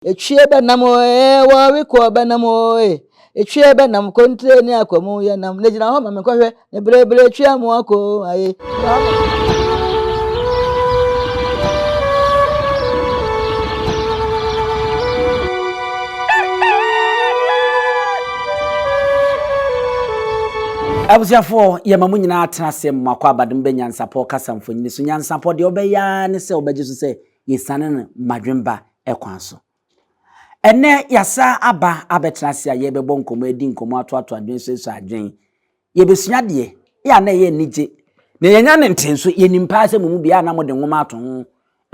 Etwie bɛnam o ee, wɔrekɔ bɛnam o ee. Etwie bɛnam kontire ne akwamu yɛnam ne gyina hɔ ma me nkɔhwɛ ne berebere etwie amoa ko aye. Gyina hɔ ma. Abusuafoɔ, yɛma mo nyinaa tena ase ma kɔ abadom bɛ nyansapɔ kasa mfonini so. Nyansapɔ deɛ wobɛyɛ ara ne sɛ wobɛgye so sɛ yɛsiane no mmadwemba kwan so. Ɛnnɛ yɛasa aba abɛtena ase a yɛrebɛbɔ nkɔmmɔ, adi nkɔmmɔ, atoatoa adwene, asuasua adwene. Yɛbɛsua adeɛ, yɛ a na ɛyɛ anigye. Na yɛnya ne nte nso, yɛnim paa sɛ mo mu biara na mode nwoma ato ho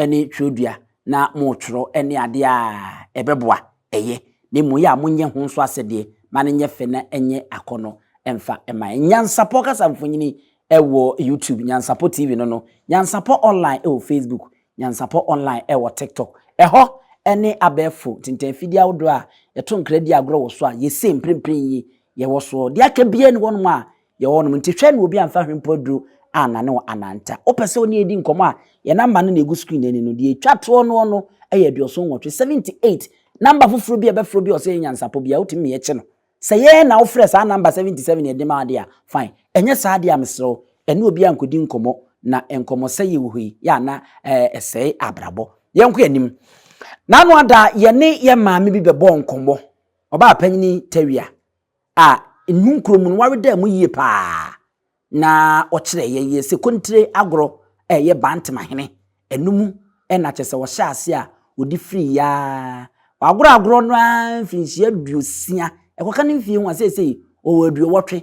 ne twerɛdua na moretwerɛ ne adeɛ a ɛbɛboa, ɛyɛ. Na mmom yɛ a monyɛ ho nso asɛdeɛ ma no nyɛ fɛ na ɛnyɛ akɔnnɔ mfa mma yɛn. Nyansapɔ kasa mfonini wɔ YouTube, Nyansapɔ TV no no, Nyansapɔ Online wɔ Facebook, Nyansapɔ Online wɔ TikTok. Ɛhɔ ne abɛɛfo ntintanfidie ahodoɔ a yɛto nkra di agorɔ wɔ so a yɛsei mprempren yi yɛwɔ soɔ. Deɛ aka biara nni hɔnom a yɛwɔ hɔnom nti hwɛ na obi amfa hwempo aduro annane wo ananta. Wopɛ sɛ wo ne yɛdi nkɔmmɔ a, yɛn namba no na ɛgu screen no ani no. Deɛ ɛtwa toɔ noɔ no yɛ 78, 78. Namba foforɔ bi a ɛbɛfrɛ obi a ɔsɛ yɛ nyansapɔ biara, wotumi ma yɛkye no. Sɛ yɛn na wofrɛ saa number 77 yɛde ma wo deɛ a, fine. Ɛnyɛ saa deɛ a mesrɛ wo, ɛne obiara nkɔdi nkɔmmɔ, na nkɔmmɔsɛeɛ wɔ hɔ yi, yɛ a na ɛsɛe abrabɔ. Yɛnkɔ anim. N'ano ada yɛne yɛn maame bi bɛbɔɔ nkɔmmɔ, ɔbaa panyini Tawia a Nhu kuro mu no, wawedaa mu yie paa. Na ɔkyerɛɛ yɛn yɛ sekontire agorɔ a ɛyɛ Bantama hene, ɛno mu na kyerɛ sɛ ɔhyɛɛ aseɛ a ɔdi firii yɛ ara, wagorɔ agorɔ no ara mfirinhyia aduosia, ɛkɔka ne mfie ho a seesei ɔwɔ aduowɔtwe.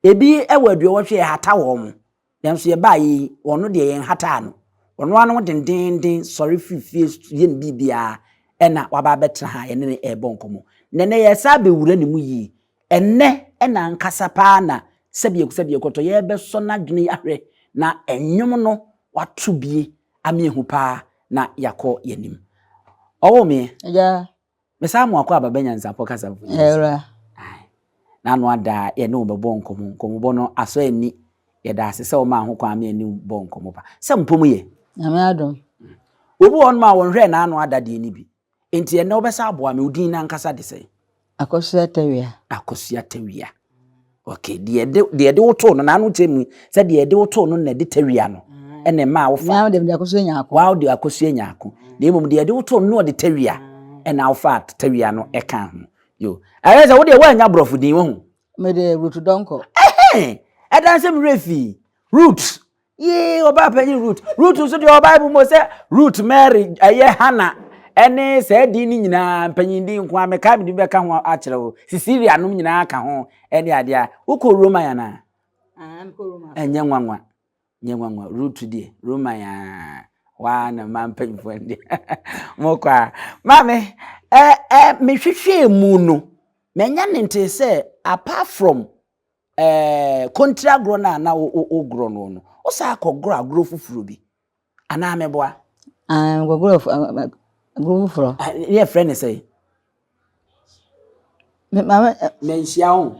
Ebi wɔ aduowɔtwe ɛhata wɔn, nanso yɛbaa yi ɔno deɛ yɛn hataa no, ɔno ara ne ho dendeenden sɔre firi fie yɛ ne biribiara ɛna waba abɛtena ha a yɛne no ɛrebɔ nkɔmmɔ. Na ɛnɛ yɛresan abɛwura ne mu yie Ɛnnɛ na ankasa paa na sɛbiako sɛbiako tɔ yɛrebɛsɔ n'adwene yi ahwɛ na nnwom no wato bie ama yɛahu paa na yɛakɔ yɛn anim. Ɔwoo meɛ. Agya. Mesaa mo akɔ aba bɛ nyansapɔ kasa mfoni so. Ɛwura. Ae. N'ano ada a yɛne wo bɛbɔ nkɔmmɔ. Nkɔmmɔbɔ no asɔ ani. Yɛda ase sɛ womaa ho kwan ma yɛne wo bɔɔ nkɔmmɔ pa. Sɛ mpo mu yɛ. Nyame adom. Obi wɔ hɔnom a wɔnhwɛɛ n'ano ada deɛ no bi. Enti ɛnnɛ wobɛsa aboa me, wo din no ankasa de sɛn? Akosua Tawia. Akosua Tawia. Okay, deɛ ɛde deɛ ɛde wotoo no n'ano kyerɛ mu sɛ deɛ ɛde wotoo no na ɛde Tawia no ɛna ɛmaa wofa. Naa de Akosua Nyaako. Waa de Akosua Nyaako. Na mmom deɛ ɛde wotoo no na ɔde Tawia ɛna wofa Tawia no ɛka ho. Yo, ɛyɛ sɛ wo deɛ woannya borɔfo din wahu. Mede Ruth Donkor. Ɛhɛn, ɛdan sɛ me werɛ fii. Ruth Yee, ɔbaa panyin Ruth. Ruth nso deɛ ɔbaa mu sɛ Ruth, Mary, ɛyɛ Hannah, ɛne saa din no nyinaa mpanyin din nko a meka mede bɛka ho akyerɛ wo. Cecilia nom nyinaa ka ho ɛne adeɛ a. Wokɔ Roman anaa? Ɛnyɛ nwanwa. Nyɛ nwanwa. Ruth deɛ, Roman a. Waa na mmaa mpanyinfoɔ deɛ. Mokɔ a. Maame, ɛ ɛ mehwehwɛɛ mu no, manya ne ntee sɛ apart from Ɛɛ, kontiri agorɔ no a na wogorɔ no no, wosan kɔgorɔ agorɔ foforɔ bi anaa meboa? Mekɔgorɔ agorɔ foforɔ. Ne yɛfrɛ ne sɛn? Manhyia wo.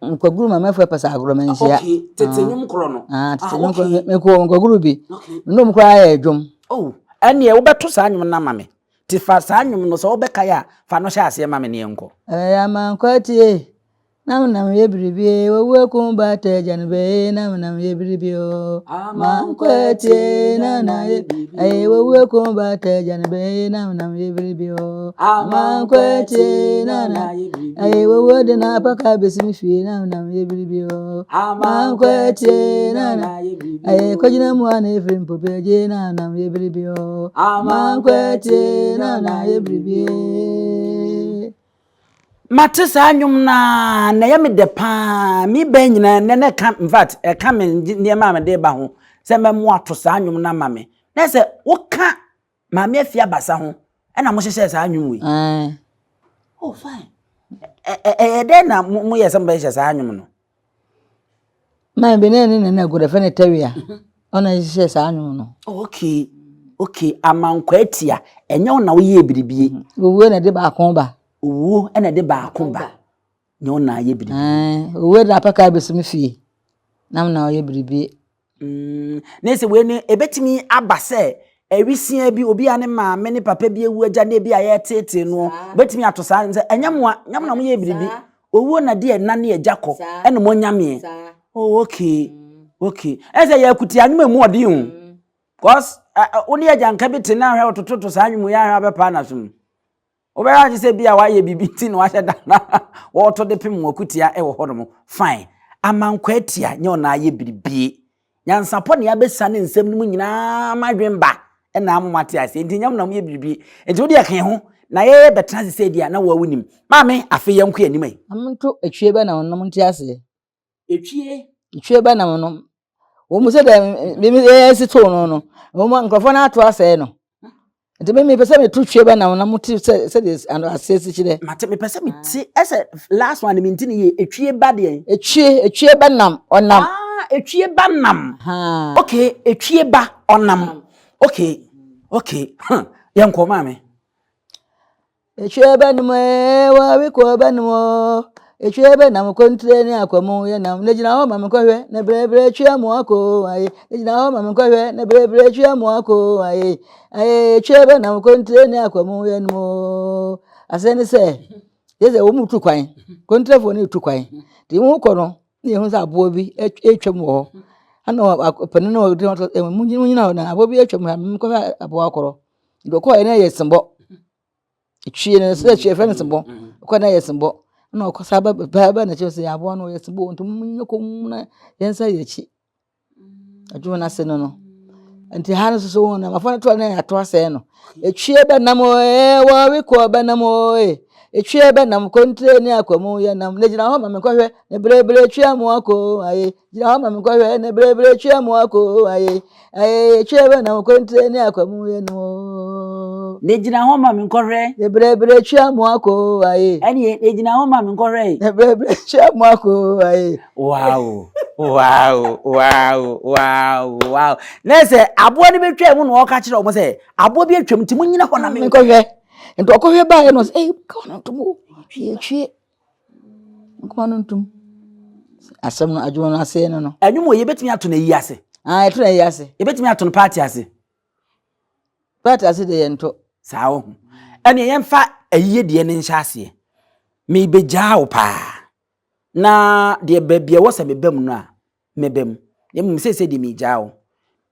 Mekɔgoro ma mɛfo ɛpɛ sɛ agorɔ manhyia. Okay, tete nnwom korɔ no. Tete nnwom korɔ mekɔ mekɔgoro bi. Mene ɔmo koraa yɛ dwom. Oh, ɛnneɛ wobɛto saa nnwom no ama me. Te fa saa nnwom no sɛ wobɛkae a fa no hyɛ aseɛ ma me ne yɛnkɔ. Ɛyɛ amankwatie Na me nam yɛ biribi e, owu ekum bata agya no bɛ e, na me nam yɛ biribi o. Amankwatie na na yɛ ɛyɛ owu ekum bata agya no bɛ e, na me nam yɛ biribi o. Amankwatie na na ɛyɛ owu de na apaka besi me fie na me nam yɛ biribi o. Amankwatie na na ɛyɛ kɔgyina mu a na efiri mpope agye na nam yɛ biribi o. Amankwatie na na yɛ biribi e. Mate saa nnwom no ara na ɛyɛ me dɛ paa. Me bɛn nyinaa nnɛ na ɛka in fact ɛka me nneɛma a mede ba ho sɛ mɛmo ato saa nnwom no ama me. Na sɛ woka Maame Afie Abasa ho ɛna mohyehyɛɛ saa nnwom wei. Oh fine. Ɛyɛ dɛn na moyɛ sɛ mobɛhyehyɛ saa nnwom no? Man bi ne ne nana agu dɛfɛ ne tawia. Ɔna hyehyɛ saa nnwom no. Oh, okay. Okay, amankwa atia. Ɛnyɛ wo na woyɛɛ biribie. Mm-hmm. Owuo na ɛde baako ba. Owuo na ɛde baako ba. Nyɛ wo na ayɛ biribie. Owuo de apaka abɛsi me fie. Nam na ɔyɛ biribie. Mm, ne sɛ wei no ɛbɛtumi aba sɛ Awisiaa bi, obi a ne maame ne papa bi awu agya ne ebi a yɛreteetee noɔ, obɛtumi ato saa nnwom sɛ, ɛnyɛ moa, nyɛ mo na moyɛɛ biribi. Owuo na deɛ ɛna ne agya kɔ, ɛna mo anyameɛ. Oh, okay, okay. Ɛsɛ sɛ yɛakutia nnwom a emu ɔden o. Cause wo ne agyanka bi te na ahwɛ wotototo saa nnwom yi ahwɛ abɛpaa n'aso mu. Wobɛyɛ adwene sɛ bi a wayɛ biribi nti na wahyɛ da na wɔreto de pem wɔn akutia wɔ hɔnom. Fine. Amankwaa atia nyɛ ɔna ayɛ biribie. Nyansapɔ ne abɛsiane nsɛm no mu nyinaa ma adwene ba na ama moate aseɛ. Nti nyɛ mo na moyɛ biribie. Nti wode ɛka ho na yɛyɛ bɛtena ase sɛ di a na woa wonim. Maame, afei yɛnkɔ yɛn anim ɛ. Maame nto etwie bɛ na ɔnom nte aseɛ. Etwie. Etwie bɛ nam no. Wɔn mu sɛ dɛ mimi yɛ si too no no, wɔn nkurɔfoɔ no ato asɛe no. Nti mimi pɛ sɛ meto twie bɛ nam na mo te sɛ sɛdeɛ ano aseɛ si kyerɛ. Mate mepɛ sɛ mete ɛsɛ last one mi nti ne yie etwie ba deɛ. Etwie etwie bɛ nam ɔnam. Ah etwie ba nam. Okay etwie ba ɔnam. Okay okay yɛn kɔ maame. Etwie bɛnom ee, wɔrekɔ bɛnom oo. Etwie bɛnam kontire ne akwamu yɛnam. Ne gyina hɔ ma me nkɔhwɛ, ne brɛbrɛ twi amoa ko aye. Ne gyina hɔ ma me nkɔhwɛ, ne brɛbrɛ twi amoa ko aye. Aye, etwie bɛnam kontire ne akwamu yɛnom oo. Asɛ ne sɛ, yɛ sɛ wɔn tu kwan, kontirefoɔ no tu kwan. Nti wɔn kɔ no, ne yɛhu sɛ aboa bi atwam wɔ hɔ. Ɛna panin no a ɔdi hɔ no sɛ, monyina hɔ na aboa bi atwam ha, menkɔhwɛ aboa korɔ. Nti ɔkɔɔɛ na ɛyɛ sebɔ. Etwie no sɛ etwie yɛfrɛ no sebɔ. Ɔkɔɔɛ na ɛyɛ sebɔ. Ɛna ɔkɔsan ba ba ba n'akyi sɛ aboa no ɔyɛ sebɔ nti monyɛ komm na yɛnsan yɛn akyi. Adwuma no ase no no. Nti ha no nso so wɔn afɔ no to a na yɛato asɛe no. Etwie bɛnam o ee wɔrekɔ bɛnam o ee. Etwie bɛnam kontire ne akwamu yɛnam. Na gyina hɔ ma menkɔhwɛ ne berebere twe amoa ko aye. Gyina hɔ ma me nkɔhwɛ ne berebere twea mu ako aye aye twea bɛ na nkontire ne akwamu yɛ no. Ne gyina hɔ ma me nkɔhwɛ. Ne berebere twea mu ako aye. Ɛne ne gyina hɔ ma me nkɔhwɛ. Ne berebere twea mu ako aye. Wow wow wow wow wow. Na sɛ aboa no bɛtwa mu na ɔka kyerɛ wɔn sɛ aboa bi atwam nti mo nyina hɔ na me nkɔhwɛ. Nti ɔkɔhwɛ baeɛ no sɛ ɛyi ka ɔno ntom o twie twie. Nkoma no ntom. Asɛm no adwuma no aseɛ no no. Ɛnwom wɔ yɛbɛtumi ato no ayi ase. Ah, yɛto no ayi ase. Yɛbɛtumi ato no paati ase. Paati ase deɛ yɛnto. Saa wɔ ho. Ɛnneɛ yɛmfa ayie deɛ no nhyɛ aseɛ. Mebɛgyaa wo paa. Na deɛ baabi a ɛwɔ sɛ meba mu no a, mɛba mu. Na mmom seesei deɛ megyaa wo.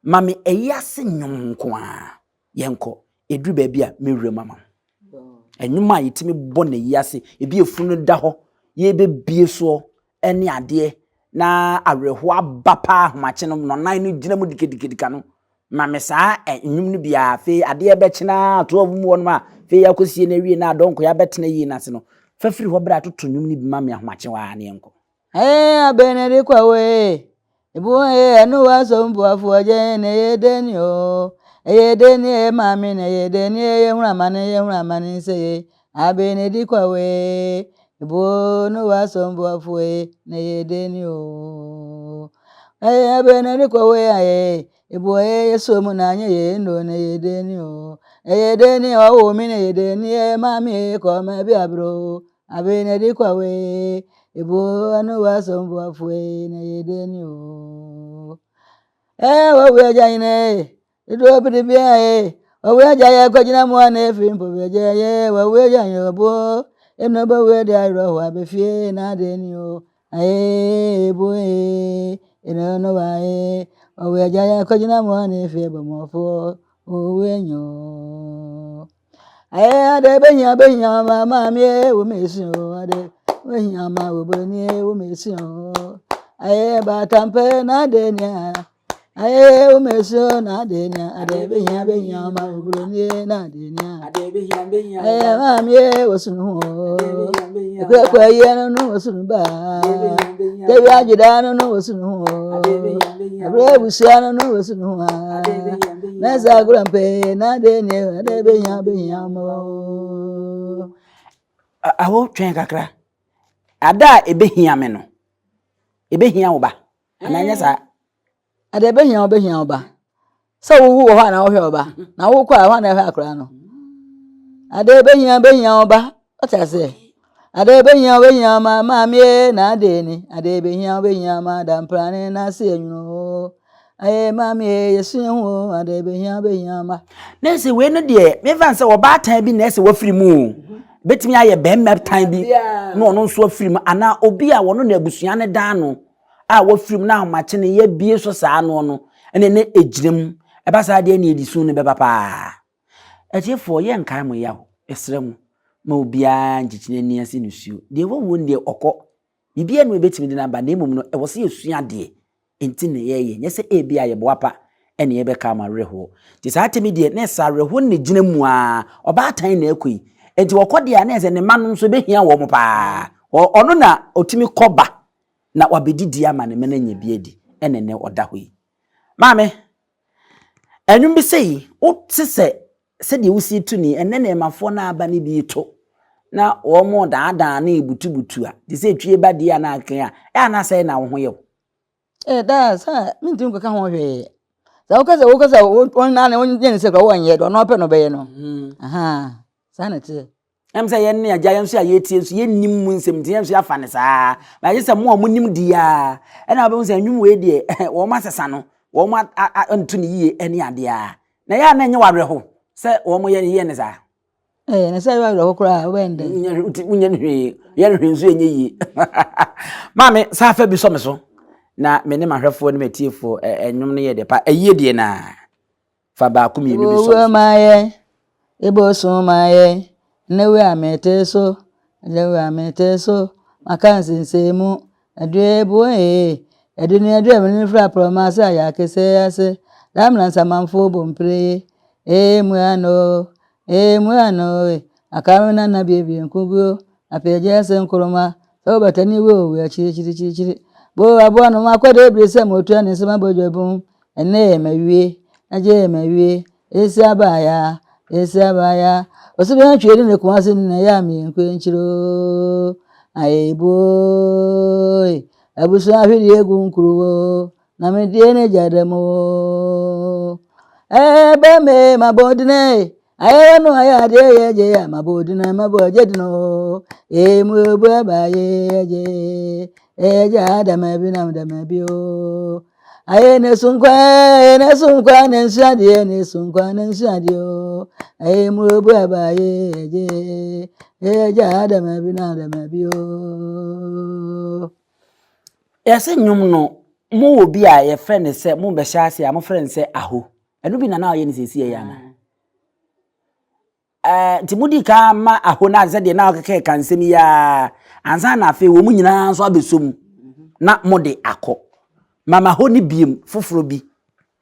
Ma me ayi ase nnwom nko ara. Yɛnkɔ. Ɛduru baabi a, mɛwura mu ama wo. Nnwom a yɛtumi bɔ no ayi ase, ebi efunu da hɔ, yɛbɛbie soɔ ne adeɛ, na awerɛhoɔ aba paa ahomakye no, nnɔnan no gyina mu dikadikadika no. Ma me saa nnwom no biara. Afei adeɛ bɛkye no ara, 12 mu hɔnom a, afei yɛakɔsie no awie na adɔnkɔ yɛabɛtena yie no ase no, fa firi hɔ bra toto nnwom no bi ma me ahomakye hɔ ara na yɛnkɔ. Ee abɛn de kwa wo ee. Ebu ee ɛno wa so mboafo ɔgye na ɛyɛ deni o. Ɛyɛ deni ee maame na ɛyɛ deni ee yɛ hunu amane yɛ hunu amane nsɛ ye. Abɛn de kwa wo ee. Ebu no wa so mboafo ee na ɛyɛ deni o. Ee abɛn de kwa wo ee. Ebu ee yɛ so mu na anyɛ ye ndo na ɛyɛ deni o. Ɛyɛ deni ɔwo mi na ɛyɛ deni ee maame ee kɔ ma bi abro. Abenedi kwawe, ebu anu wa somboafue na yedeni o. Eh, wawe agya nyine, edu biribi e, wawe agya ye kwagina mu ana efi mpo bɛgye ye, wawe agya nyine obo, eno bɛwe de ayerɛ hɔ abɛfie na adeni o. Aye, ebu e, eno no wa e, wawe agya ye kwagina mu ana efi ebomofo, owe nyo. Aye ade behia behia ma maame e wo mesi o ade behia ma obroni e wo mesi o aye batampe na ade nia aye wo mesi o na ade nia ade behia behia ma obroni e na ade nia ade behia behia aye maame e wo sunu o ekwe kwa ye no no wo sunu ba tewi agida no no wo sunu o abre abusua no no wo sunu a Mɛsa agorɔ mpɛ na de ne de bɛhia bɛhia mo. Awo twɛn kakra. Ada a ɛbɛhia me no, ɛbɛhia wo ba. Anaa nyɛ saa? Ada ɛbɛhia wo bɛhia wo ba. Sɛ wowu wɔ hɔ a na wohwɛ wo ba. Na wokɔ a hɔ na ɛhwɛ akora no. Ada ɛbɛhia bɛhia wo ba. Ɔte aseɛ. Ada ɛbɛhia wo bɛhia wo ma maame na ade ni. Ada ɛbɛhia wo bɛhia ma damprane na ase enwunu. Aye maame ee yɛsu yɛn ho o ada ɛbɛhia bɛhia ma. Na ɛsɛ wei no deɛ mefa sɛ ɔbaatan bi na ɛsɛ wafiri mu o bɛtumi ayɛ bɛrima tan bi na ɔno nso afiri mu anaa obi a wɔno na abusua no dan no a wafiri mu na ahomakye no yɛbie so saa noɔ no ɛne ne ɛgyina mu ɛba saa deɛ ne ɛdi su no bɛba paa. Atiefoɔ yɛnkae mo yaw yɛsrɛ mo ma obiara nkyekyere ani ase nisuo deɛ wawuo no deɛ ɔkɔ biribiara no ɛbɛtumi de no aba na mmom no ɛwɔ sɛ yɛsua adeɛ nti na yɛyɛ, nyɛ sɛ ebia yɛboapa na yɛbɛka ama awerɛhoɔ. Nti saa atɛm yi deɛ, na ɛsɛ awerɛhoɔ no na ɛgyina mu ara, ɔbaatan na ɛkɔ yi. Nti ɔkɔ deɛ a, na ɛsɛ ne mma no nso ɛbɛhia wɔn paa. Ɔno na ɔtumi kɔ ba na wabɛdidi ama ne mma no anya bi adi, ɛna ɛnɛ ɔda hɔ yi. Maame, ɛnwom bi sei, wote sɛ sɛdeɛ wosi to ni, ɛnɛ nneɛmafoɔ no aba no bi reto na wɔn daadaa ne butubutu a, te sɛ twie ba deɛ a na aka a, ɛyɛ a na sɛe na wo ho yɛ wo. Eh, daa sɛ mentumi nkɔka ho hwee. Sɛ woka sɛ woka sɛ wɔn na wɔnyɛ ne sɛ kora wɔnyɛ deɛ ɔno ɔpɛ no ɔbɛyɛ no. Aha, saa na ɛteɛ. Ɛm sɛ yɛn ne agya yɛn nso a yɛtie nso yɛnnim mu nsɛm nti yɛn nso yɛafa no saa. Na agye sɛ mo a monim di a ɛna wobɛhu sɛ nnwom wei deɛ wɔn asesa no, wɔn nto no yie ne adeɛ a. Na ɛyɛ a na ɛnyɛ w'awerɛho sɛ wɔn yɛ yɛ no saa. Ɛɛ na sɛ ɛyɛ awerɛho koraa wobɛyɛ no dɛn? Wonyɛ no hwee, yɛ no hwee nso ɛnyɛ yie. Maame, saa fa bi sɔ me so na me ne m'ahwɛfoɔ ne m'atiefoɔ nnwom no yɛ deɛ pa. Ayie deɛ naa. Fa baako mmienu bi sɔ me so. ma yɛn, ebosom ma yɛn, ne wo a mete so, ne wo a mete so, maka nsensɛnmu, adue eboɔ ee, adu ne adu a mene fira prɔma ase ayɛ akese ase, damena nsamanfo bɔ mpire ye, ee mua no, ee mua no ee, aka me nana biebie nkuguo, apɛgye ase nkoroma, sɛ wobɛtɛ ne wo owu akyirikyirikyirikyiri, bo aboa no makɔde ebiri sɛ motua ne nsɛm abɔdwa bum, Ɛnnɛ yɛ mawie, agye yɛ mawie, esi abaya, esi abaya. Ɔsɛ bɛn twe ne kuma se na ya mi nkwenkyiro. Ayebuo, abusua ahwere egu nkuruwo, na me die ne gya dɛm o. Ɛbɛ me ma bɔdene, ayɛ no ayɛ adeɛ yɛ gye ya ma bɔdene ma bɔ gye dene o. Emu ebu ɛba ye gye, ɛgya dama bi nam dama bi o. Ayɛ ne so nkwa, ayɛ ne so nkwa, ne nsu adeɛ, ne so nkwa, ne nsu adeɛ o. Ayɛ mu ebu aba ayɛ ɛgye, ɛgya adama bi na adama bi o. Yɛse nnwom no, mowɔ bi a yɛfrɛ no sɛ mobɛhyɛ ase a mofrɛ no sɛ aho. Ɛno bi na na ɔyɛ no seesei yɛ anaa? Ɛɛ, nti modii kan ma aho no ade sɛdeɛ na ɔkeka ka nsɛm yi ara ansa na afei wɔn nyinaa nso abɛsɔ mu na mode akɔ. Mama hɔ no biem foforɔ bi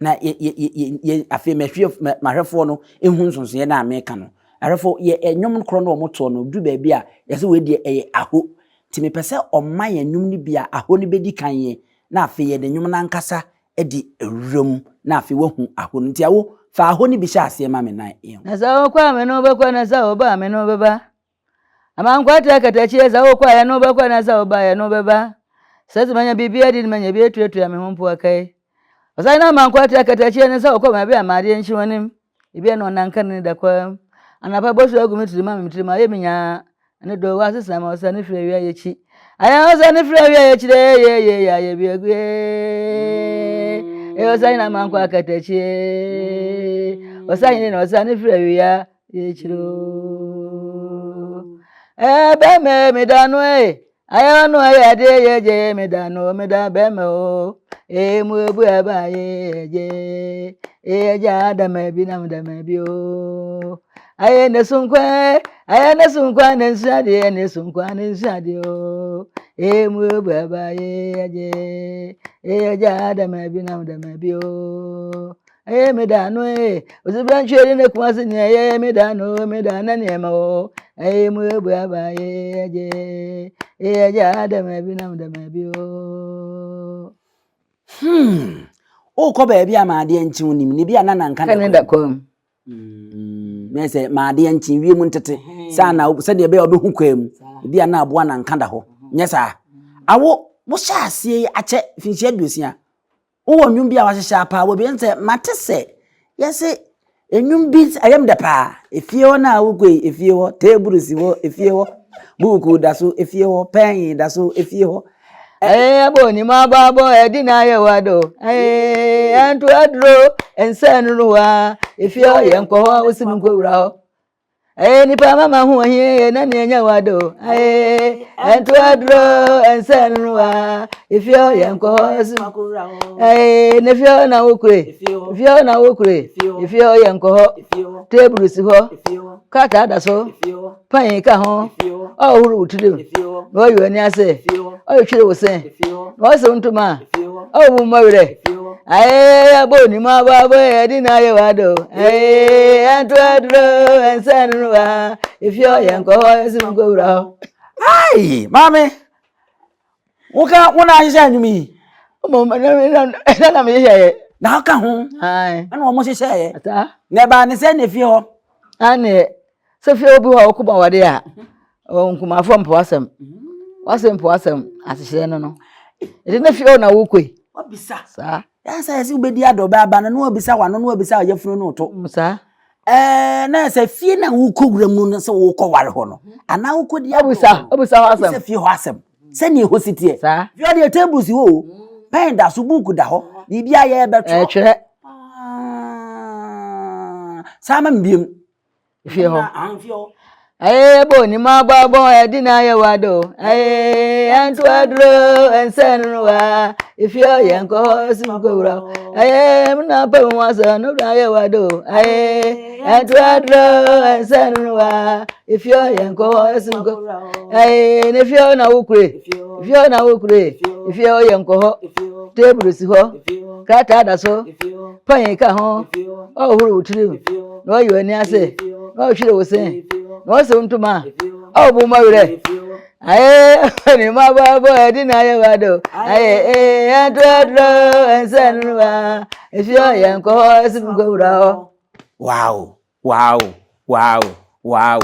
na yɛ yɛ yɛ yɛ afei mɛhwɛ mahwɛfoɔ no ehu nsonsonoeɛ no a meka no. Ahwɛfoɔ yɛ nnwom korɔ no wɔn toɔ no duru baabi a yɛsɛ wei deɛ ɛyɛ aho. Nti mepɛ sɛ ɔma yɛn nnwom no bi a aho no bɛdi kan yɛ na afei yɛde nnwom no ankasa de awura mu na afei wahu aho no. Nti awo, fa aho no bi hyɛ aseɛ ma me na yɛnhu. Na sɛ wokɔ a me ne wo bɛkɔ, na sɛ woba a me ne wo bɛba. Amankwaa tra katakyie, sɛ wokɔ a yɛne wo bɛkɔ, na sɛ woba a yɛne wo bɛba. Sɛ sɛ manya biribi adi na manya bi atuatua me ho mpo akae. Ɔsan na amankwaa tra katakyie ne sɛ wokɔ baabi a ma adeɛ nkye w'anim. Ebi a na ɔnanka ne da kwaa mu. Anapa bosu agu me tirim ama me tirim ayɛ me nyaa. Ne dɔ wɔ asesa ma ɔsa ne firi awia yɛkyi. Ayɛ ɔsa ne firi awia yɛkyi dɛ ye ye ye ayɛ bi agu ee. Ɔsa nyina ma nkɔ akatakyi ee. Ɔsa nyina na ɔsa ne firi awia yɛkyiri oo. Ɛbɛ me me da no ee. Ayɛ ɔno ayɛ adeɛ yɛ gye me da no me da bɛmɛ o. Ee mu ebu ɛba yɛ gye. Ee gya dama bi nam dama bi o. Ayɛ ne so nkwa ayɛ ne so nkwa ne nsu adeɛ ne so nkwa ne nsu adeɛ o. Ee mu ebu ɛba yɛ gye. Ee gya dama bi nam dama bi o. Ee me da no ee osibra ntwere ne kuma se nea ɛyɛ me da no me da na nneɛma o. Ee mu ebu aba yɛ gye. Ee gya dama bi nam dama bi o. Hmm. Wokɔ baabi a ma adeɛ nkye wo nim ne bi a na nanka da kwan mu. Na sɛ ma adeɛ nkye wiem ntete saa na sɛdeɛ ɛbɛyɛ wobɛhu kwan mu ebi a na aboa nanka da hɔ nyɛ saa awo wohyɛ aseɛ yi akyɛ mfinhyia 60 wowɔ nnwom bi a wahyehyɛ apaa wɔ bi sɛ mate sɛ yɛse nnwom bi ɛyɛ m dɛ paa efie hɔ no a wokɔ yi efie hɔ teeburu si hɔ efie hɔ buuku da so efie hɔ pɛn da so efie hɔ. Ɛyɛ abɔ ni ma bɔ abɔ ɛdi na ayɛ wa do. Ɛyɛ ɛnto aduro ɛnsɛ nuru wa. Efie hɔ yɛ nkɔ hɔ wosi mi nkɔ wura hɔ. Ɛyɛ nipa mama ho ohie yɛ na nea nya wa do. Ɛyɛ ɛnto aduro ɛnsɛ nuru wa. Efie hɔ yɛ nkɔ hɔ wosi mi nkɔ wura hɔ. Ɛyɛ ne fie hɔ na wokure. Efie hɔ na wokure. Efie hɔ yɛ nkɔ hɔ. Teeburu si hɔ. Krataa da so. Pan ka ho. Ɔhohoro wo tirim. Na wayi w'ani ase. Ɔretwere wo se. Na wase wo ntoma. Ɔwɔ mu werɛ. Aye, abɔ onim abɔ abɔ ɛdi na ayɛ wado. Aye, ɛnto aduro ɛnsɛ no wa. Efi hɔ yɛ nkɔ hɔ ɛsi mu nkɔ wura hɔ. Ayi, maame, woka wo na ahyehyɛ nnwom yi. Ɛna na mehyehyɛ yɛ. Na ɔka ho. Ɛna wɔn hyehyɛ yɛ. Na ɛbaa ne sɛ na efie hɔ. Ɛne Sɛ fie obi hɔ a ɔkɔ bɔ awade a, nkumafoɔ mpɛ w'asɛm. W'asɛm mpɛ w'asɛm ahyehyɛ no no. Ɛde ne fie hɔ na wokɔ yi. Wabisa. Saa. Yɛn sɛ yɛsɛ wobɛdi adɔ bɛ aba no na wabisa w'ano na wabisa ɔyɛfunu no to. Mm, saa. Ɛɛ na sɛ fie na wokɔ wura mu no sɛ wokɔ ware hɔ no anaa wokɔ di adɔ. Wabisa wabisa hɔ asɛm. Sɛ fie hɔ asɛm. Sɛnea ɛhɔ si teɛ. Saa. Fie hɔ deɛ table si hɔ o. Pɛn da so buuku da hɔ. Biribi a yɛbɛtwerɛ. Ɛtwerɛ. Saa ma me biem. Fie hɔ. Aye bo ni ma ba bo ɛdi na yɛ wa do. Aye ɛnto aduro ɛnsɛ no wa. Efie hɔ yɛ nkɔ hɔ si mu kɔ wura. Aye mu na pɛ mu asɛ no na yɛ wa do. Aye ɛnto aduro ɛnsɛ no wa. Efie hɔ yɛ nkɔ hɔ si mu kɔ. Aye ne fie hɔ na wokure. Efie hɔ na wokure. Efie hɔ yɛ nkɔ hɔ. Teeburu si hɔ. Krataa da so. Pan ka ho. Ɔhohoro wo tirim. Na wayi w'ani ase. Na wahwire wo se. Na wase wo ntoma. Ɔbo ma werɛ. Aye, ne ma bɔ bɔ ɛdi na ayɛ wa do. Aye, ee, ɛnto aduro, ɛnsɛ no wa. Efie hɔ yɛ nkɔ hɔ, ɛsi mu nkɔ wura hɔ. Wow, wow, wow, wow.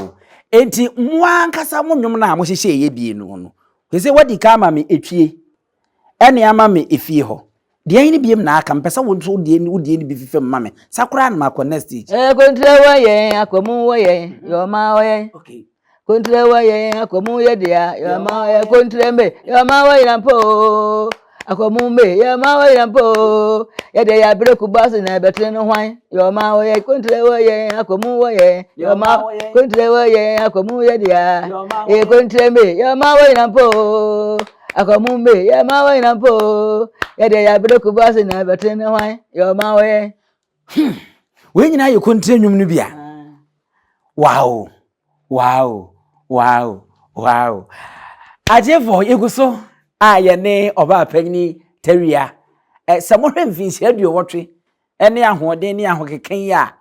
Enti mo ankasa mo nnwom no a mohyehyɛ yɛ bie no no, sɛ wadi ka ama me etwie Ɛne ama me efie hɔ. Deɛn ne biem na aka? Mepɛ sɛ wo nso wo deɛ wo deɛ no bi fifam ma me. Sa koraa na makɔ next stage. Eh, kontre wɔ yɛn, akɔmu wɔ yɛn, yɔma wɔ yɛn. Okay. Kontre wɔ yɛn, akɔmu yɛ dea, yɔma wɔ yɛn. Kontre mbe, yɔma wɔ yɛn mpo. Akɔmu mbe, yɔma wɔ yɛn mpo. Yɛde yɛ abere kuba so na ɛbɛtene no hwan, yɔma wɔ yɛn. Kontre wɔ yɛn, akɔmu wɔ yɛn, yɔma. Kontre wɔ yɛn, akɔmu yɛ dea. Eh, kontre mbe, yɔma wɔ yɛn mpo. Akɔmu mbe yɛ ma wɔ nyina mpo yɛ deɛ yɛ abere kuba ase na ɛbɛte ne hwan yɛ ɔma wɔ yɛ. Hmm. Wei nyinaa yɛ kontire nnwom no bi a. Wow. Wow. Wow. Wow. Agyefo yɛgu so a yɛne ɔbaa panyini Tawia. Sɛ mohwɛ mfinhyia aduɔwɔtwe ne ahoɔden ne ahokeka yi a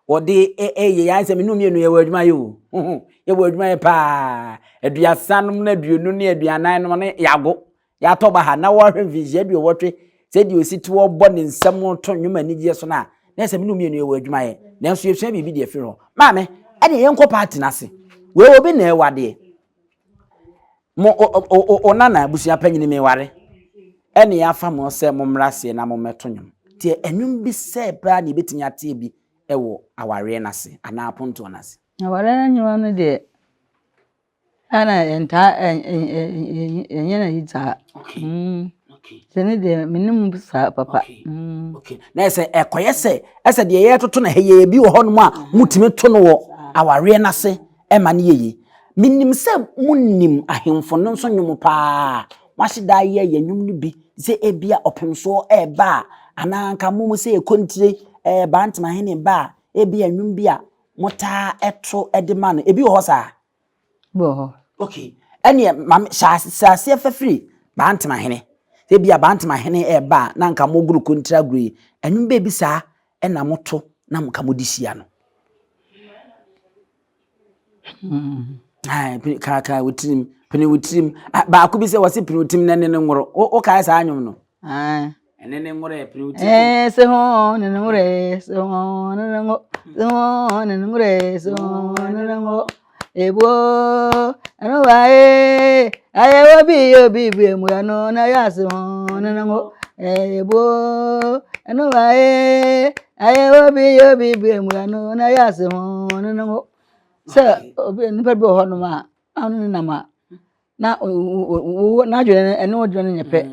wɔde reyɛ yi ayɛ sɛ me ne mmienu yɛwɔ adwuma yɛ o yɛwɔ adwuma yɛ paa aduasa nom na aduonu ne aduanan nom ne yɛago yɛatɔ ba ha na wɔahwɛ mfinhyia aduɔwɔtwe sɛ deɛ ɔsi te wɔbɔ ne nsam to nnwom anigyeɛ so no a na ɛsɛ me ne mmienu yɛwɔ adwuma yɛ nanso yɛsua biribi deɛ firi hɔ maame ɛne yɛnkɔ paati no ase wei obi na ɛwɔ adeɛ Mo, o, o, o, o nana, abusua panyin meware, ɛne afa mo sɛ mommra aseɛ na mommɛto nnwom. Nti nnwom bi sɛɛ paa na yɛbɛtumi ateɛ bi wɔ awareɛ no ase anaa apontoɔ no ase. Awareɛ no nnwom no deɛ, ɛna yɛntaa yɛnyɛ no ayi saa. Okay. Okay. Sɛ ne deɛ menim saa papa. Okay. Okay. Na ɛsɛ ɛkɔyɛ sɛ ɛsɛ deɛ yɛretoto no ha yɛ bi wɔ hɔnom a motumi to no wɔ awareɛ no ase ɛma no yɛ yie. Menim sɛ monim ahemfo no nso nnwom paa. Moahyɛ da ayɛ yɛn nnwom no bi sɛ ebia ɔpemsoɔ ɛreba a, anaa nka mo mo sɛ ɛkɔntire ɛɛ Bantamahene ba a, ebia nnwom bi a motaa ɛto de ma no. Ebi wɔ hɔ saa? Bi wɔ hɔ. Okay. Ɛneɛ ma me hyɛ aseɛ fa firi Bantamahene. Sɛ ebia Bantamahene ɛreba a, na nka mogoro kontire agorɔ yi. Nnwom bɛɛ bi saa ɛna moto na nka mode hyia no. Kaakae wo tirim, pene wo tirim. Ah, baako bi sɛ wɔse pene wo tirim na ɛne ne nworo. Wokae saa nnwom no? Ɛne ne nworo ɛ, pene wo tirim. Eh, se ho ne ne nworo ɛ, se ho ne ne ngo, se ho ne ne nworo ɛ, se ho ne ne ngo. Ebuo, ɛno wa e, ayɛ wɔ bi yɛ obi bi emu ɛno na yɛ ase ho ne ne ngo. Ebuo, ɛno wa e, Ayɛ obi yɛ obi bi emu ɛno na yɛ ase ho ne ne ho sɛ obi nipa bi wɔ hɔnom a ɔno ne nam a. Na wo n'adwene no ɛne wo dwene no nyɛ pɛ.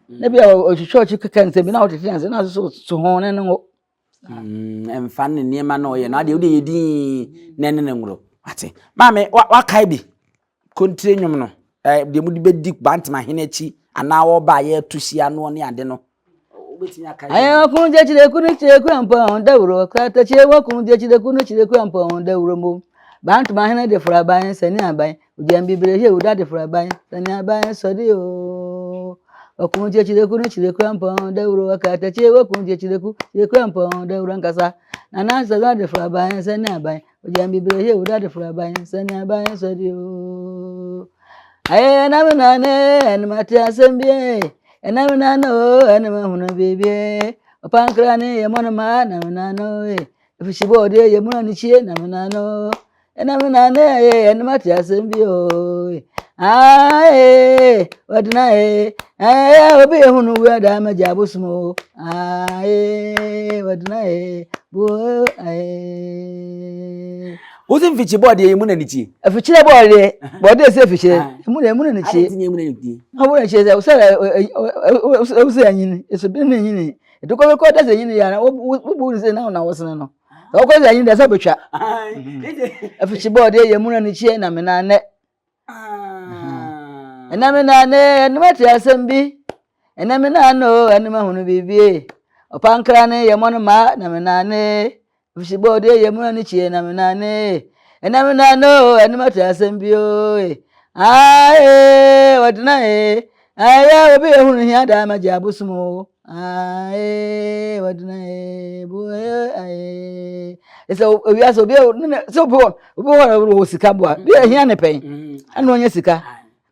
Na bi a ɔtwitwa ɔkyi keka nsɛm bi na wotete ase na so so ho ne ne ngo. Ɛmfa ne nneɛma na ɔyɛ no adeɛ wode yɛ din na ɛne ne ngoro. Wate. Maame wakae bi kontire nnwom no deɛ mode bɛdi Bantama hene akyi anaa wɔba a yɛto hyia noɔ ne ade no. Ayɛ ɔko gye kyerɛ ku no kyerɛ ku ampɔn dawuro ɔkratakyie wɔko gye kyerɛ ku no kyerɛ ku ampɔn dawuro mo bantoma hene de foro aban sani aban ogyam bibire hye wuda de foro aban sani aban sɔde o ɔko gye kyerɛ ku no kyerɛ ku ampɔn dawuro ɔkratakyie wɔko gye kyerɛ ku kyerɛ ku ampɔn dawuro ankasa nana sɛza de foro aban sani aban ogyam bibire hye wuda de foro aban sani aban sɔde o ayɛ nam nane ɛnum ate asɛm bie Ɛna me nana o, ɛna mahunu biribi e. Ɔpankra ne yɛ mɔno ma na me nana o e. Efisi bɔ ɔde yɛ mu na ne kyie na me nana o. Ɛna me nana e, ɛna mate asɛm bi o e. Ae, ɔdena e. Ae, obi ehunu wu ada ma gya abosom o. Ae, ɔdena e. Bu ae. Wosi mfikyi bɔɔdeɛ yi mu na ne tie. Afikyire bɔɔdeɛ bɔɔdeɛ sɛ afikyire emu na emu na ne tie. Adi emu na ne tie. Na wɔn akyi sɛ sɛ ɛwosɛ anyini esu bi ne nyini etu kɔ kɔ dɛsɛ nyini yɛ na wobu ne sɛ na na wɔsene no sɛ wɔkɔ sɛ anyini dɛsɛ bɛtwa. Afikyi bɔɔdeɛ yɛ mu na ne tie na me nan nɛ. Ɛna me nan nɛ ɛnum ate asɛm bi ɛna me nan no ɛnum ahunu biribi ɔpankra ne yɛ mɔ no maa na me nan ne. Ofisibɔ ɔde yɛ mu ani kyeɛ na me nane ɛna me nane o ɛne mate asɛm bi o e ae ɔdena e ayɛ obi ehunu hia daa ma gye abosom o ae ɔdena e bu e ae ɛsɛ owia sɛ obi sɛ obi wɔ obi wɔ wɔ sika boa bi ehia ne pɛn ɛna ɔnyɛ sika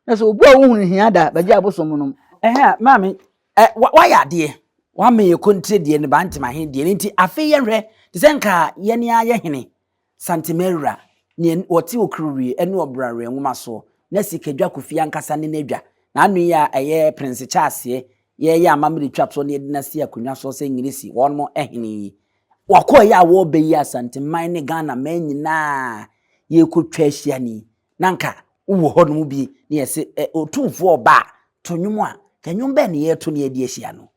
na sɛ obi a wohunu hia da bɛgye abosom nom. Ɛhɛn maame Ɛ, wa, wayɛ adeɛ. Wama yɛ kontire deɛ ne Bantama he deɛ no nti afei yɛnhwɛ, te sɛ nka yɛne ara yɛ hene, Santemawura, neɛ ɔte Okrowie ne Ɔbraweɛ nwoma soɔ, na Sikadwa Kofi ankasa ne n'adwa, n'ano yi a ɛyɛ Prince Kyaseɛ, yɛreyɛ amammerɛ twa toɔ na yɛde no asi akonnwa soɔ sɛ Ngirisi wɔnom hene yi. Wakɔeɛ a wɔreba yi Asanteman ne Ghana man nyinaa yɛrekɔtwa ahyia no yi, na nka wowɔ hɔ nom bi na yɛse ɛ otumfoɔ ɔba a to nnwom a ka nnwom bɛn na yɛreto na yɛde ahyia no.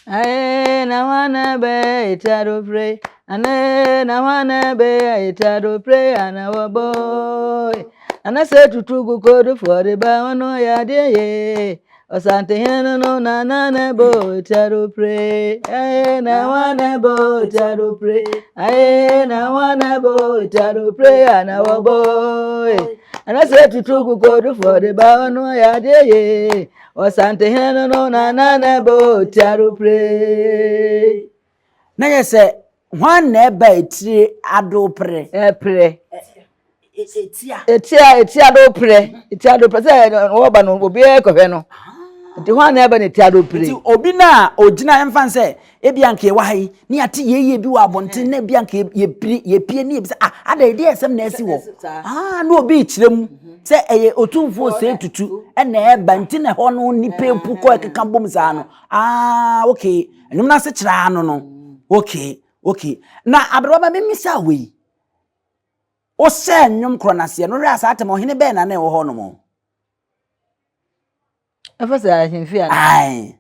Ae na hwana bɛ itado pre ane na hwana bɛ itado pre ana wɔbɔ ana sɛ tutu gu kodu fɔde ba ɔno yɛ adeɛ ye ɔsante hene no no na na na bo itado pre ae na hwana bo itado pre ae na hwana bo itado pre ana wɔbɔ ana sɛ tutu gu kodu fɔde ba ɔno yɛ adeɛ ye ɔsante hene no no na na na bo itado pre. Na yɛ sɛ hwan na ɛba etire ado pere. Ɛpere. Etia. Etia etia do pere. Etia do pere sɛ wɔba no obiara kɔhwɛ no. Nti hwan na ɛba na etia do pere. Nti obi na ogyina ɛmfa nsɛ ebi anka yɛwɔ ha yi ne yɛate yɛyie bi wɔ abɔnten na ebi anka yɛpire yɛpie ne yɛbisa ah ada ɛdeɛ ɛsɛm na ɛsi hɔ ah na obi kyerɛ mu sɛ ɛyɛ otumfoɔ sɛ tutu ɛna ɛba nti na ɛhɔ no nipa epu kɔ ɛkeka bom saa no ah okay ɛnwom no ase kyerɛ ano no okay okay na aberewa ma memisa wei Wohyɛɛ nnwom korɔ no aseɛ no, wohwɛ a saa atɛm ɔhene bɛn na na ɛwɔ hɔ nom? Ɛfɛ sɛ ahemfie ana? Ae.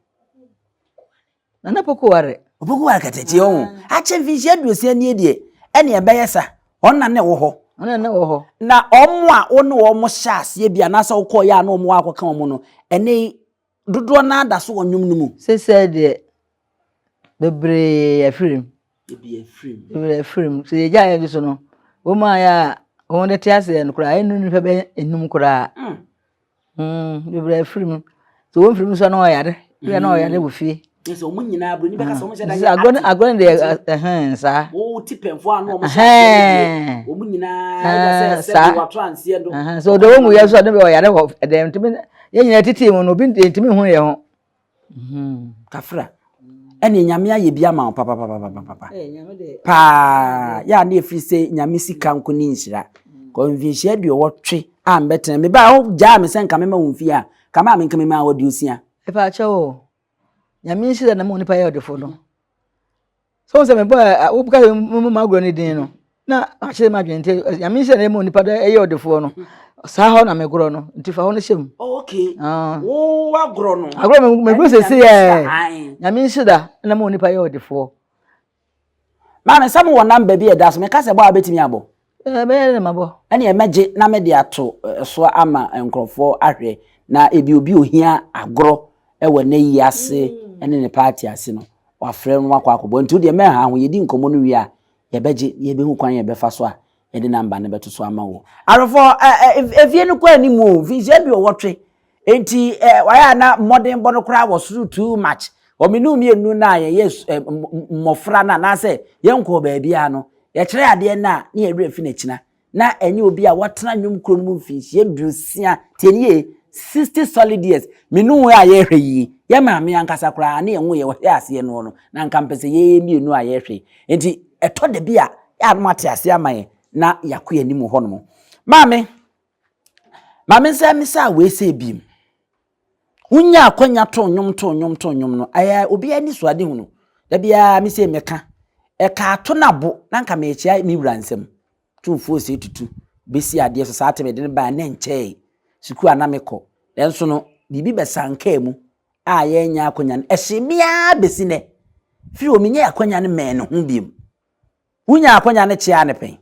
Nana Poku ware. Opoku ware katakyi ɔho. Akyɛ mfinhyia aduosia nie deɛ, ɛne ɛbɛyɛ sa. Ɔno na na ɛwɔ hɔ. Ɔno na na ɛwɔ hɔ. Na ɔmo a wo ne ɔmo hyɛ aseɛ bi anaasɛ wokɔɔ yɛ a na ɔmo akɔka ɔmo no, ɛnɛ yi dodoɔ no ara da so wɔ nnwom no mu. Seesei deɛ, bebree afiri mu. Bebree afiri mu. Bebree afiri mu. Sɛ yɛgya yɛn so no, wɔn a yɛ a wɔn de te aseɛ no koraa, ɛnnu nnipa bɛyɛ enum koraa. Mm. Mm, bebree afiri mu. Sɛ wɔn firi mu nso na wɔyare, bi a na wɔyare wɔ fie. Sɛ wɔn nyinaa buroni bɛka sɛ wɔn hyɛ da yɛ agorɔ agorɔ no deɛ ɛhɛn saa. Wɔn ti pɛnfo a na wɔn hyɛ aseɛ no deɛ wɔn nyinaa ɛda sɛ sɛ wato anseɛ do. Sɛ ɔde wɔn mu yɛ so a ne bɛ ɔyare wɔ ɛdɛm ntumi yɛn nyinaa titi mu no obi ntumi hu yɛn ho. Kafra ɛne nyame ayɛ bi ama wo papapapapapa paa yɛ a ne ɛfiri sɛ nyame sika nko ne nhyira kɔ mfinhyia aduɔwɔtwe a mbɛtena me ba wo gyaa me sɛ nka mema wo mfie a ka maa me nka mema wo aduosia. Ɛpa kyɛw o nyame nhyira na ma onipa yɛ ɔdefo no sɛ wo sɛ mebɔ woka sɛ mma agorɔ no din no na akyerɛ m'adwene nti nyame nhyira na ɛma onipa dɛ ɛyɛ ɔdefoɔ no. Saa hɔ na megorɔ no, nti fa hɔ no hyɛ mu. Oh, okay. Ah. Wo agorɔ no. Agorɔ me megorɔ sɛsi yɛ. Nyame nhyira na ma onipa yɛ ɔdefoɔ. Maame sɛ mowɔ namba bi a ɛda so meka sɛ bɔ a wobɛtumi abɔ. Ɛbɛyɛ dɛ mabɔ. Ɛne mɛgye na mede ato so ama nkurɔfoɔ ahwɛ na ebi obi ohia agorɔ wɔ n'ayi ase mm. ne ne paati ase no wafrɛ no wakɔ akɔbɔ nti wodeɛ mɛha ho yɛdi nkɔmmɔ no wie a yɛbɛgye yɛbɛhu kwan yɛbɛfa so a yɛde namba no bɛto so ama wo. Awerɛfoɔ efie no kɔ anim o mfinhyia bi ɔwɔtwe nti wayɛ a na mmɔdenbɔ no koraa wɔ soro too much. Wɔ me ne mmienu no a yɛyɛ mmɔfra no anaasɛ yɛnkɔɔ baabiara no yɛkyerɛ adeɛ no a ne yɛwerɛ fi n'akyina na ɛnyɛ obi a watena nnwom kuro no mu mfinhyia 60 tie ne yie 60 solid years me ne wo a yɛhwɛ yi yɛ maame ankasa koraa ne yɛn ho yɛ wɔhwɛ aseɛ no no na nka mpɛ sɛ yɛyɛ mmienu a yɛhwɛ nti ɛtɔ da bi a yɛ a na moate aseɛ ama yɛn na yɛakɔ yɛn anim wɔ hɔnom. Maame, maame nsa misa wei sɛ biem. Wonya akwanya to nnwom to nnwom to nnwom no, ɛyɛ obi ani so ade hunu. Da biara me sɛ meka, ɛka ato no abo na nka mekyea me wura nsam. Tumfoɔ sɛ tutu bɛsi adeɛ so saa te mede no baa na nkyɛe sukuu a na mekɔ. Nanso no, biribi bɛsankaa mu a yɛanya akwanya no, ɛhyee me ara bɛsi nɛ. Firi hɔ menyɛ akwanya no mɛn ne ho biom. Wonya akwanya no kyea ne pɛn.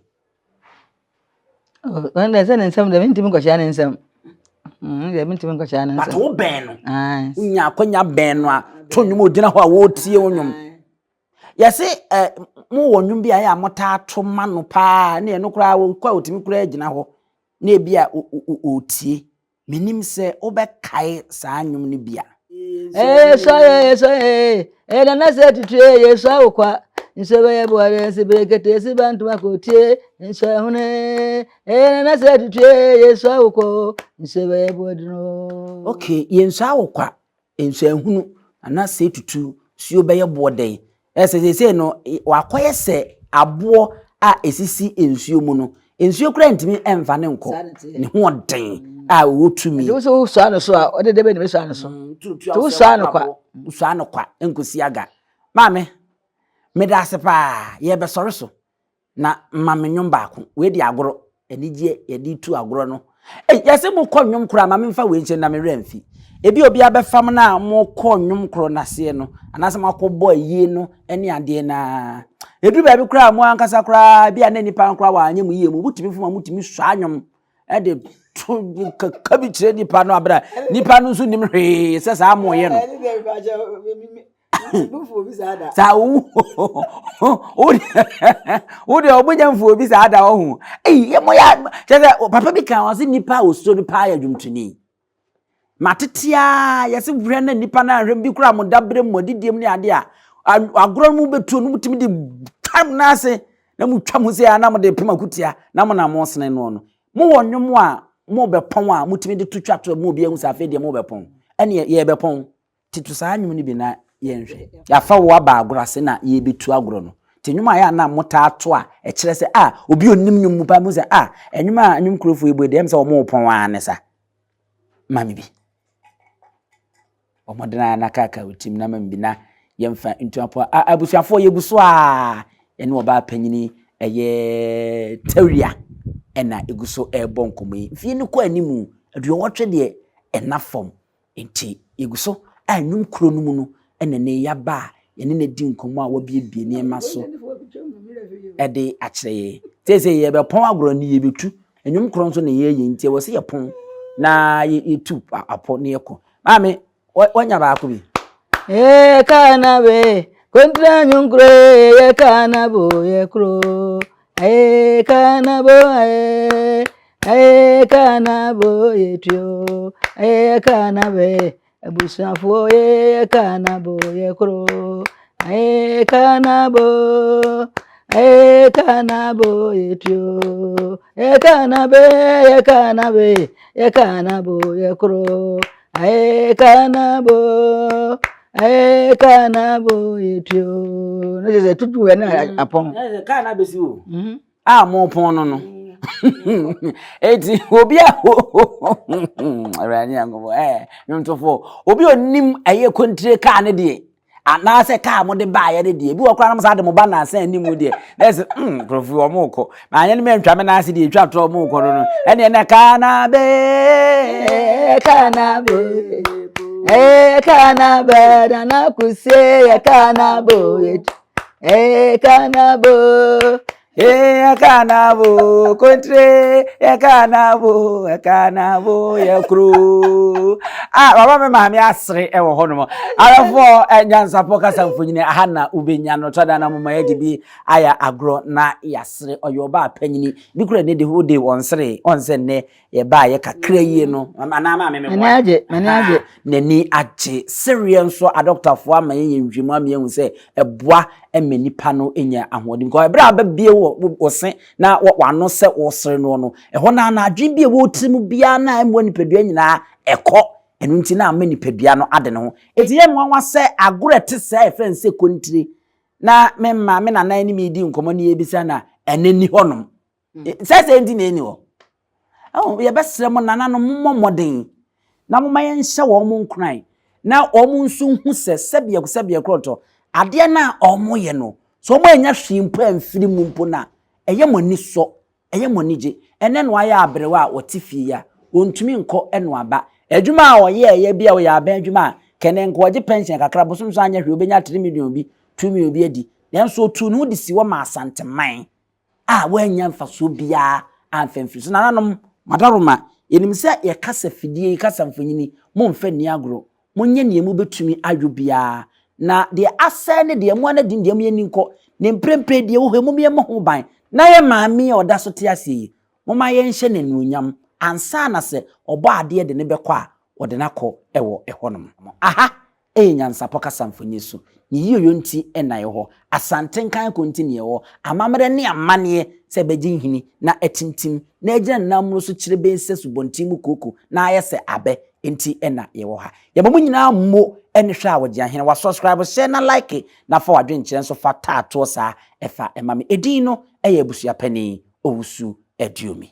Ɔno deɛ sɛ ne nsam deɛ mentumi nkɔkyea ne nsam. Mm, deɛ mentumi nkɔkyea ne nsam. But wo bɛn no. Wonya akwanya bɛn no a to nnwom ogyina hɔ a wɔretie wo nnwom. Yɛse ɛ mowɔ nnwom bi a ɛyɛ a motaa to ma no paa ne ɛno koraa wɔkɔ a ɔtumi koraa gyina hɔ na ebi a ɔretie. Menim sɛ wobɛkae saa nnwom no bi a. Ee sɔ ee sɔ ee ee nana sɛ tutu ee sɔ awokwa nso bɛyɛ buare nsi berekete esi bantuma kotie nso ɛhono ee ee nana sɛ tutu ee sɔ awokwa nso bɛyɛ buaduro. Okay, yɛn nso awokwa nso ehunu nana sɛ tutu suo bɛyɛ boɔ dɛn Ɛsɛ seesei no, wakɔyɛ sɛ aboɔ a ɛsisi nsuo mu no. Nsuo koraa ntumi mfa ne nkɔ. Ne ho ɔden a ɔwɔ tumi. Nti wosɛ wosua no so a, ɔde dɛ bɛ na bɛsua no so. Nti wosua no kwa. Wosua no kwa nkosi aga. Maame, meda ase paa, yɛbɛsɔre so. Na ma me nnwom baako. Wei de agorɔ, anigyeɛ yɛde tu agorɔ no. Ei, yɛse mokɔ nnwom korɔ a, ma memfa wei nkyɛn na me werɛ mfi. Ebi obi abɛfam no a mokɔ nnwom korɔ no aseɛ no, anaasɛ moakɔbɔ ayie no ne adeɛ no a. Ɛduru baabi koraa a mo ankasa koraa, ebi a na nnipa no koraa wɔanyɛ mo yie mu, motumi fom a motumi sua nnwom de to kaka bi kyerɛ nipa no abere a nipa no nso nim hwee sɛ saa moyɛ no. Saa wo wo deɛ ɔmo nya mfuo bi saa da ɔho eyi yɛ mo yɛ kyerɛ sɛ papa bi kan ɔse nipa a osuro no paa yɛ dwomtoni matete a yɛse hwɛ na nipa no ahwɛ bi koraa mo dabere mu adidie mu ne adeɛ a agorɔ no mu bɛtuo no mutumi de twam no ase na mutwa mo sɛ na mode pem akutia na mo na mo sene noɔ no mowɔ nnwom a mobɛpɔn a mutumi de to twa to mu obi ahu sɛ afei deɛ mobɛpɔn ɛne yɛbɛpɔn Nti to saa nnwom no bi na yɛnhwɛ. Yɛafa wo aba agorɔ ase na yɛrebɛtu agorɔ no. Nti nnwom a ɛyɛ a na motaa to a ɛkyerɛ sɛ ah obi a ɔnim nnwom mu paa mu sɛ ah nnwom a nnwom kurofoɔ yi bɔ yi deɛ ɛm sɛ wɔrepɔn ara ne sa. Ma me bi. Bɔ mmɔden ara na kaakaa wo tirim na ma me bi na yɛmfa ntu apɔ. Abusuafoɔ yɛgu so a yɛne ɔbaa panyini ɛyɛ Tawia ɛna ɛgu so ɛrebɔ nkɔmmɔ yi. Mfie no kɔ animu 80 deɛ ɛna fam. Enti yɛgu so a nnwom kuro no mu no na ɛnnɛ yi yɛaba a yɛne no adi nkɔmmɔ a wabuebue nneɛma so de akyerɛ yɛn. Seesei yɛbɛpɔn agorɔ no yɛbɛtu. Nnwom korɔ nso na yɛyɛ nti ɛwɔ sɛ yɛpɔn na yɛtu apɔ na yɛkɔ. Maame, wanya baako bi? Ee kana be kontra nyunkro ye kana bo ye kro ee kana bo ee Ɛyɛ ka na bo yɛ tuo, ɛyɛ ka na bɛ abusuafoɔ yɛ ka na bo yɛ koro. Ɛyɛ ka na bo, ɛyɛ ka na bo yɛ tuo, ɛyɛ ka na bɛ, ɛyɛ ka na bɛ, yɛ ka na bo yɛ koro. Ɛyɛ ka na bo, ɛyɛ ka na bo yɛ tuo. Ne kyerɛ sɛ tutu yɛ ne apɔn. Kaa na bɛsi o. A mopɔn no no. Eti obi a Awurade Nyankopɔn ɛɛ nnwontofo obi a onim ɛyɛ kontire kaa ne deɛ. Anaasɛ kaa mode baeɛ no deɛ, ebi wɔ koraa na mo saa de mo ba nansa anim deɛ, na ɛsɛ mm nkurɔfoɔ wɔn rekɔ. Maanyɛ no mantwa me nan ase deɛ etwa torɔ wɔn rekɔ no no, ɛneɛ na kaa na be. Kaa na be. Kaa na be, nana kusie, kaa na bo. Kaa na bo. Yɛka na bo kontre, yɛka na bo, yɛka na bo yɛ kuro. Ah, baba me maame asere ɛwɔ hɔ nom. Awɛfoɔ nyansapɔ kasa mfonyini aha na wobɛnya no tɔda na moma yɛde bi ayɛ agorɔ na yɛasere. Ɔyɛ ɔbaa panyini bi kura ne de ho de ɔnsere ɔnsɛ nnɛ yɛbaayɛ kakra yie no anaa maame me M'ani agye, m'ani agye. N'ani agye. Sereɛ nso adɔktafoɔ ama yɛnyɛ nhwehwɛmu ama yɛahu sɛ ɛboa ma nipa no nya ahoɔden. Because ɛberɛ a wobɛbie wɔ wo se na w'ano sɛ wosere noɔ no, ɛhɔ no ara no adwene bi a ɛwɔ wo tiri mu biara no a ɛmmoa nipadua nyinaa ɛkɔ. Ɛno nti na ama nipadua no ade ne ho. Enti ɛyɛ nwanwa sɛ agorɔ a ɛte saa a yɛfrɛ no sɛ kontire na me mma, me nana ne me redi nkɔmmɔ na yɛrebisa no a, ɛno nni hɔnom. Sɛ sɛ nti na ɛni hɔ. Ɛho yɛbɛsrɛ mo nananom mommɔ mmɔden na momma yɛnhyɛ wɔn mo nkuran na wɔn nso nhu sɛ sɛbeɛ sɛbeɛ korɔtɔ adeɛ no a wɔyɛ no sɛ wɔn annya hwee mpo amfiri mu mpo no a ɛyɛ mo ani sɔ ɛyɛ mo anigye ɛnɛ na wayɛ aberewa a ɔte fie yi a ɔntumi nkɔ ɛno aba adwuma a ɔyɛɛyɛ bi a ɔyɛ abɛn adwuma a kɛnɛ nka ɔgye pension kakra bosom so anyɛ hwee ɔbɛnya 3 million bi 2 million bi adi nanso ɔtuu ne ho de si hɔ ma Asanteman a wɔannya mfasoɔ biara amfa amfiri so. Nananom, mo adaworoma, yɛnim sɛ yɛ kasa fidie yi, kasa mfonini, momfa nni agorɔ. Monyɛ deɛ mobɛtumi ayɔ biara, na deɛ asɛe ne deɛ mo ara di ne deɛ mo ani nkɔ, ne mprempren deɛ ɛwɔ hɔ yi, mom yɛmmɔ ho ban, na yɛn maame yi a ɔda so te aseɛ yi, momma yɛnhyɛ no anuonyam, ansa na sɛ Ɔbɔadeɛ de no bɛkɔ a, ɔde no akɔ wɔ ɛhɔnom. Aha Ɛyɛ nyansapɔ kasa mfoni so. Ne yieyɔ nti na ɛwɔ hɔ. Asante nkanko nti na ɛwɔ hɔ. Amammerɛ ne amanneɛ sɛ ɛbɛgye nhini na atintim na agyina ne nan mono so kyerebenn sɛ subɔnten mu kooko na ayɛ sɛ abɛ nti na yɛwɔ ha. Yɛma mo nyinaa mmo ne hwɛ a wɔgye ahene. Wa subscribe, hyɛ na like na fa w'adwenkyerɛ nso fa taa toɔ saa ɛfa ma me. Edin no yɛ Abusuapanin Owusu Aduomi.